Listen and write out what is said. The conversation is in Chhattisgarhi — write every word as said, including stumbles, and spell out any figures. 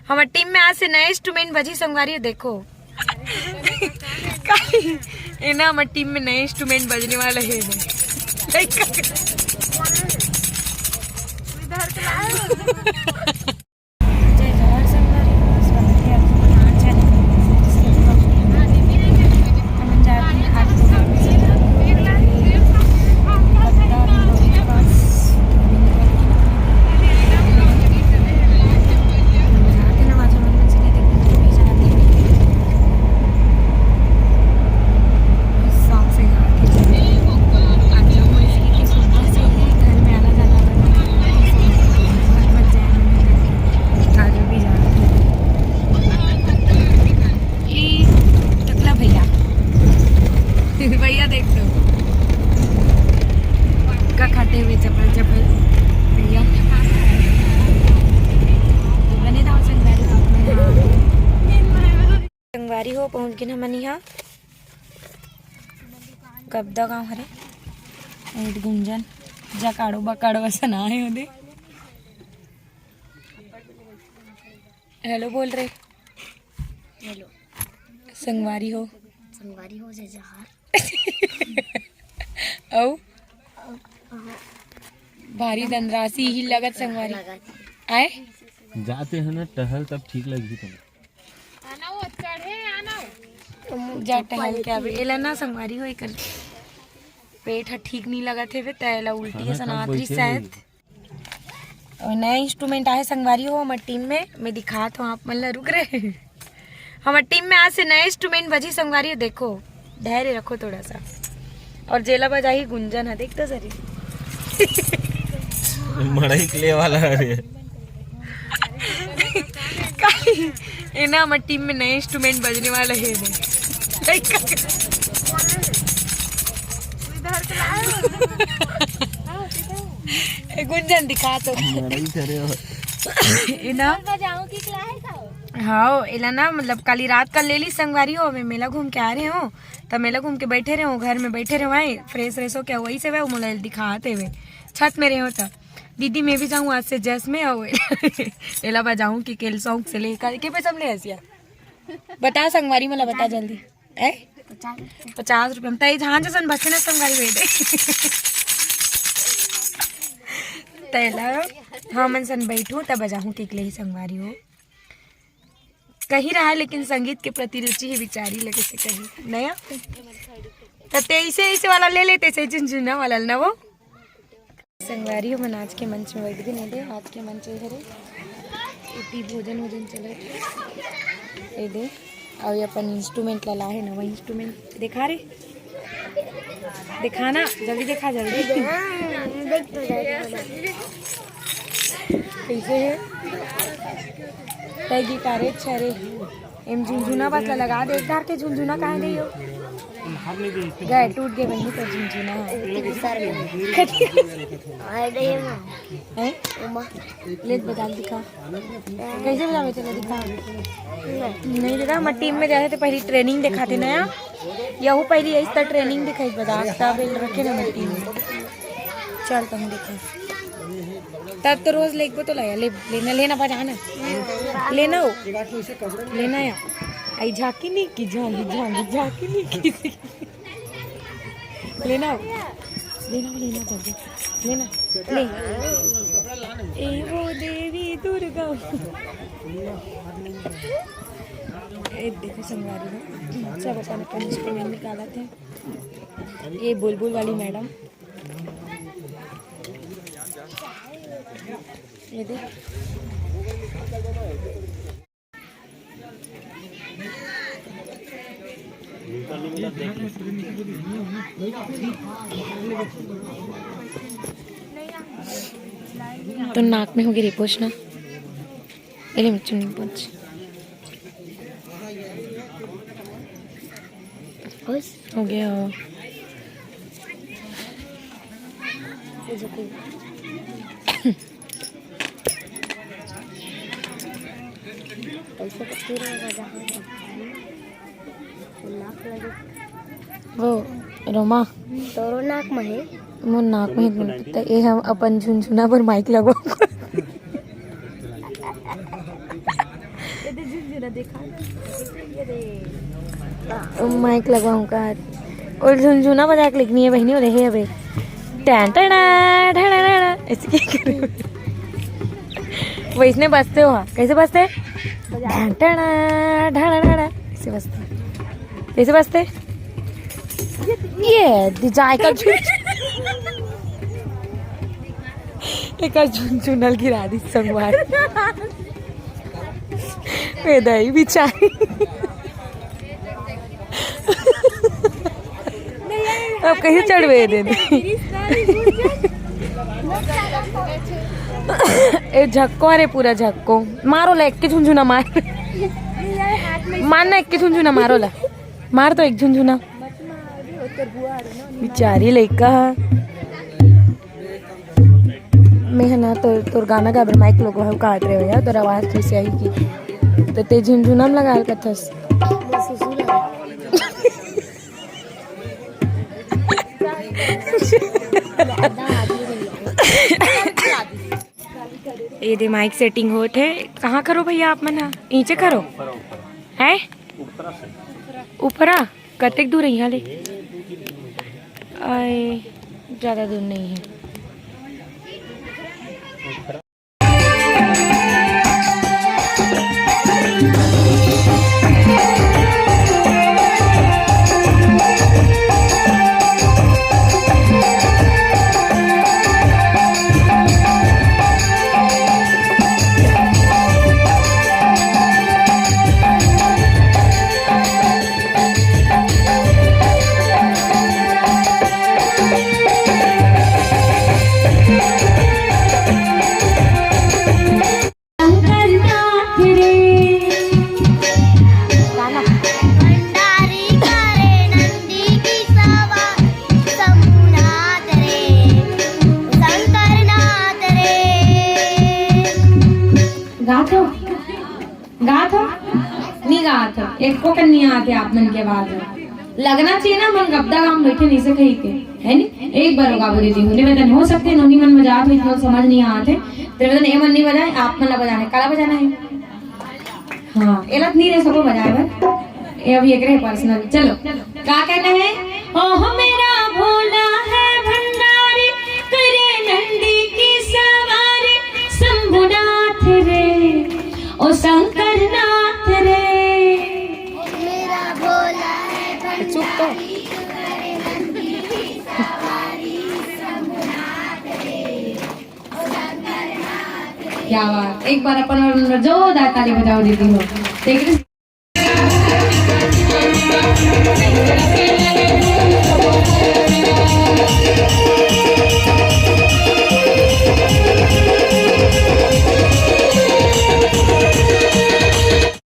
हमर टीम में आज से नया इंस्ट्रूमेंट बजी संगवारी हो, देखो। काली, ए ना, हमर टीम में नया इंस्ट्रूमेंट बजने वाला हे। जय जोहार संगवारी, स्वागत है आप सबके हमारे चैनल में। हमन जात हन आज प्रोग्राम में से कविता और इंदौर के पास। जात हन, आज हमन मन से नहीं देखते, तो भी जात हन। इस सॉन्ग से गा के चले। आज हम इसकी सुबह से ही घर में आना जाना लगा। आज भी जा रहे हैं। ये टकला भैया। भैया देख दो। का खाते हुए चपल चपल। भैया। बने रहो संगवारी vlog में। संगवारी हो, पहुंच गे हमन इहाँ। कबदा गांव हरे। एद गुंजन। जकाड़ो बकाड़ो असन आए ओदे। हेलो बोल रे। हेलो। संगवारी हो। संगवारी हो, जय जोहार। अउ? भारी धनराशि ही लगत संगवारी। लगत। आए? जाते हैं ना टहल, तब ठीक लगही तुम्हें। जा टहल के आबे। एला ना संगवारी हो, एकर पेट ह ठीक नहीं लगत हेवे, त एला उल्टी खाना असन खा आत रही बैठे शायद। हुई। और नया इंस्ट्रूमेंट आए संगवारी हो हमर टीम में, मैं दिखात हूँ आप मन ला, रुक रे। हमर टीम में आज से नया इंस्ट्रूमेंट बजी संगवारी हो, देखो, धैर्य रखो थोड़ा सा। और जेला बजाही गुंजन है, देख तो सरी। मड़ई के ले वाला है रे। काली, ए ना, हमर टीम में नया इंस्ट्रूमेंट बजने वाला है। ए, गुंजन दिखा तो। मड़ई करे हो। ए ना। बजाऊं कि क्लास आओ? हाँ, एला ना, मतलब, काली रात का ले ली संगवारी हो, मैं मेला घूम के आ रहे हूँ, तब मेला घूम के बैठे रहे हूँ, घर में बैठे रहे हूँ, आए, फ्रेश व्रेश हो क्या, वही से वह मोला दिखाते हुए छत में रहे हो तब। दीदी, मैं भी जाऊँ आज से जस में, और एला बजाऊँ कि केल सॉन्ग से लेकर के पैसा ले हसिया। बता संगवारी, मला बता जल्दी। ए? पचास रुपया। पचास रुपया में तई झांझ सन बचे ना संगवारी बेटे। तैला हमन सन बैठू तब बजाहूँ किकले ही संगवारी हो। कहीं रहा लेकिन संगीत के प्रति रुचि ही विचारी लगे से कहीं नया। त ते इसे, इसे वाला ले लेते से झुनझुना वाला ना वो। संगवारी हो मन आज के मंच में बैठ गए दे। आज के मंच ये हरे, एती भोजन वोजन चलत हे। ए दे, अउ ये अपन इंस्ट्रूमेंट ला लाहे नवा इंस्ट्रूमेंट दिखा रे, दिखा ना, जल्दी दिखा, जल्दी। कैसे है? तै गिटारे छरे। एम झुनझुना बस ला लगा दे, एक धार के झुनझुना कहाँ गई हो? गए, टूट गए बहनी, तो झुनझुना है। हैं? ले बजा के दिखा। कैसे बजावे चला दिखा। नहीं दादा, हमर टीम में जाए तो पहली ट्रेनिंग दिखाते ना यार। यहू पहली ऐसा ट्रेनिंग दिखाई बजा, तब रखे ना हमर टीम में। चल तुम देखो। तब तो रोज लेके तो लाया, ले, लेना, लेना बजाना। लेना हो। लेना या। आई झांकी नहीं की, झांकी, झांकी, झांकी नहीं की। लेना हो। लेना हो, लेना जल्दी। लेना। ले। ए वो देवी दुर्गा। ए देखो संगवारी हो। सब अपन अपन इंस्ट्रूमेंट निकालत हे। ये बुलबुल वाली मैडम। ये देख। तो नाक में हो गई रे, पोछ ना। अरे, मैं चुन्नी पोछ। खुश? हो गया हो। कैसे तो पूरा लगा है। नाक लगे। वो रोमा। तोरो नाक में है। मोर नाक में है, त ए हम अपन झुनझुना पर माइक लगवा। ये दे झुनझुना देखा ना। ये दे। ओ, माइक लगवाऊं का? और झुनझुना बजा के लिखनी है बहिनी, और हे अबे टैन टैना, ढाना ढाना, ऐसे क्या करे? वैसने बजते हो, हाँ। कैसे बजते? टैन टैना, ढाना ढाना, ऐसे बजते। कैसे बजते? ये दिजाय का झुन-, एक झुनझुनल गिरा दी संगवारी। ए दाई बिचारी। अब कइसे चढ़वे दे दे। ए झक्को, अरे पूरा झक्को। मारो ला, एक के झुनझुना मार। मार ना, एक के झुनझुना मारो ला। मार तो एक झुनझुना। बिचारी लइका ह। मैं ह ना तो तोर गाना गाबर माइक लगवा हूँ, काट रहे हो यार, तोर आवाज कैसे आई कि तो ते झुनझुना में लगा कथस। ये दे माइक सेटिंग होत है। कहाँ करो भैया आप मन ह? नीचे करो। है? ऊपरा? कतेक दूर है यहाँ ले? आए, ज़्यादा दूर नहीं है। शंकर नाथ रे। भंडारी करे नंदी की सवारी, शंभुनाथ रे, शंकर नाथ रे। गात हो? गात हो? नहीं गात हो। एको कन नहीं आते आप मन के आवाज में। लगना चाहिए ना, मन गबदा गाम बैठे नहीं से कहीं के, है नी? एक बार गाबो दीदी, होने में तो हो सकते, नोनी मन बजात हो, इतना समझ नहीं आते। तेरे में तो नहीं, मन नहीं बजाए, आप मन ला बजाना है। काला बजाना है? हाँ, एलत नहीं रहे सबको बजाए बर। ये अभी एक रहे पर्सनल। चलो, का कहना है? ओह मेरा भोला है भंडारी, करे नंदी की सवारी, शंभुनाथ रे, ओ शंकर नाथ रे। मेरा भोला है चुप तो। भंडारी, करे नंदी की सवारी, शंभुनाथ रे। क्या बात, एक बार अपन और जोरदार ताली बजाओ दीदी हो। देख रहे